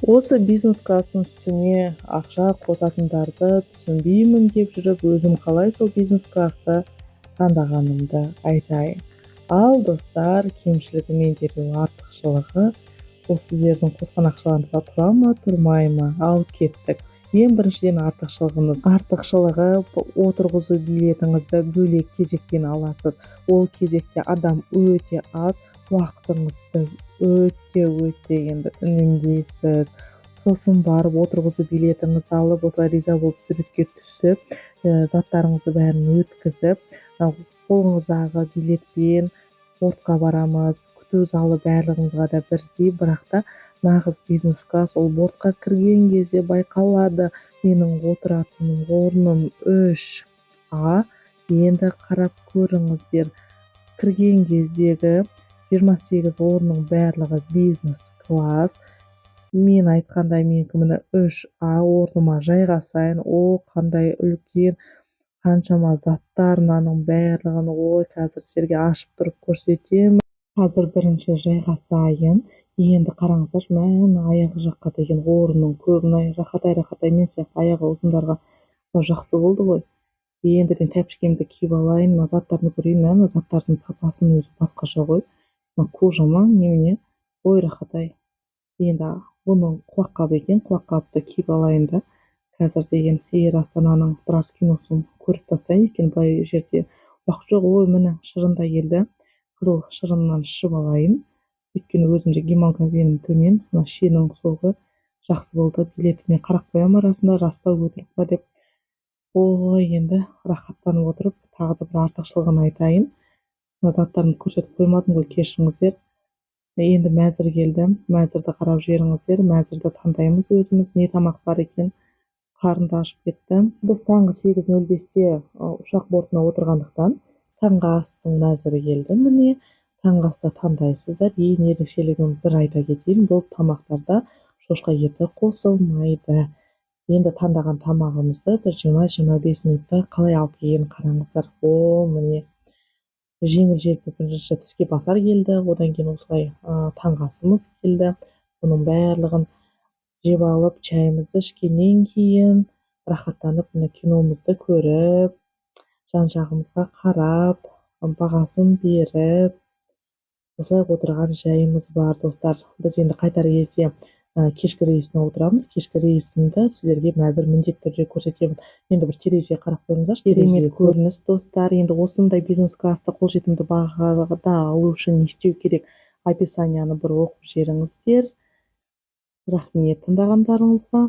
Осы бизнес класстың үстіне ақша қосатындарды түсінбеймін деп жүріп, өзім қалай сол бизнес классты таңдағанымды айтайын. Ал, достар, кемшілігі мен дереу артықшылығы ол сіздердің қосқан ақшаларыңызға тұра ма, тұрмай ма? Ал кеттік. Ең біріншіден, артықшылығы: отырғызу билетіңізді бөлек кезекпен аласыз. Ол кезекте адам өте аз, уақытыңызды өте өте енді үнемдейсіз. Сосын барып отырғызу билетіңізді алып, осылай риза болып суретке түсіп, заттарыңызды бәрін өткізіп, қолыңыздағы билетпен бортқа барамыз. Күту залы барлығыңызға да бірдей, бірақ та нағыз бизнес класс ол бортқа кірген кезде байқалады. Менің отыратын орным 3А. Енді қарап көріңіздер, кірген кездегі 28 орынның барлығы бизнес класс. Мен айтқандай, менікі, міне, 3А. Орныма жайғасайын. О, қандай үлкен, қаншама заттар! Мынаның барлығын, ой, қазір сіздерге ашып тұрып көрсетемін. Қазір бірінші жайғасайын. Енді қараңыздаршы, мә, мына аяқ жаққа деген орынның көбі. Мына рахатай, рахатай, мен сияқты аяғы ұзындарға мынау жақсы болды ғой. Ендіден тәпішкемді киіп алайын, мына заттарды көрейін. Мә, мына заттардың сапасының өзі басқаша ғой. Мына кожа ма, немене? Ой, рахатай! Енді бұның құлаққабы екен, құлаққапты киіп алайын да, қазір деген Эйр Астананың біраз киносын көріп тастайын, өйткені былай жерде уақыт жоқ. Ой, міне, шырын да келді. Қызыл шырыннан ішіп алайын, өйткені өзімде гемоглобинім төмен. Мына шиенің согы жақсы болды. Билетіме қарап қоямын арасында, рас па, өтірік па деп. Ой, енді рахаттанып отырып, тағы да бір артықшылығын айтайын. Мына заттарымды көрсетіп қоймадым ғой, кешіріңіздер. Енді мәзір келді, мәзірді қарап жіберіңіздер. Мәзірді таңдаймыз өзіміз, не тамақ бар екен. Қарным да ашып кетті. Біз таңғы 8:05-те ұшақ бортына отырғандықтан, таңғы астың мәзірі келді. Міне, таңғы асты таңдайсыздар. Ең ерекшелігін бір айта кетейін: бұл тамақтарда шошқа еті қосылмайды. Енді таңдаған тамағымызды бір 20-25 минутта қалай алып келгенін қараңыздар. О, міне, жеңіл желпі бірінші тіске басар келді, одан кейін осылай таңғы асымыз келді. Бұның барлығын жеп алып, шайымызды ішкеннен кейін, рахаттанып, мына киномызды көріп, жан жағымызға қарап, бағасын беріп, осылай отырған жайымыз бар. Достар, біз енді қайтар кезде кешкі рейсіне отырамыз. Кешкі рейсімді сіздерге мәзір міндетті түрде көрсетемін. Енді бір терезеге қарап қойыңыздаршы, керемет көрініс. Достар, енді осындай бизнес классты қолжетімді бағада алу үшін не істеу керек? Описанияны бір оқып жіберіңіздер. Рахмет тыңдағандарыңызға.